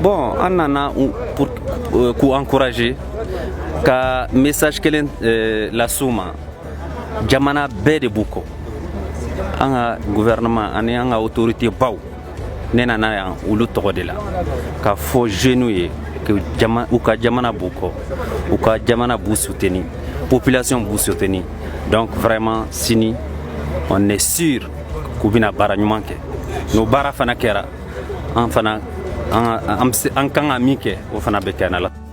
Bon, an nana pour k'u encourager, ka message kelen las'u ma. Jamana bɛɛ de b'u kɔ, an ka gouvernement ani an ka autorité baw. Ne nana yan olu tɔgɔ de la k'a fɔ jeunes ye que u ka jamana b'u kɔ, u ka jamana b'u soutenir, population b'u soutenir. Donc vraiment, sini, on est sûr k'u bɛna baara ɲuman kɛ. N'o baara fana kɛra, an fana an kan ka min kɛ, o fana bɛ kɛ. N'Ala.